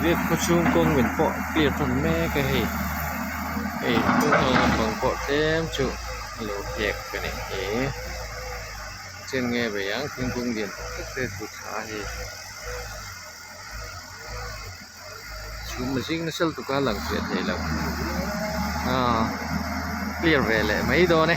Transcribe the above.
Reiek khaw chhung kawng min pawh clear tan mek a hei hei hnung lampang pawh tlem chu a lo hek a nih hi chen nge ve ang thingkung lian tak tak te chu tha a hei chhum a zing nasa lutuk a lang fiah thei lo ah clear ve leh mai dawn e.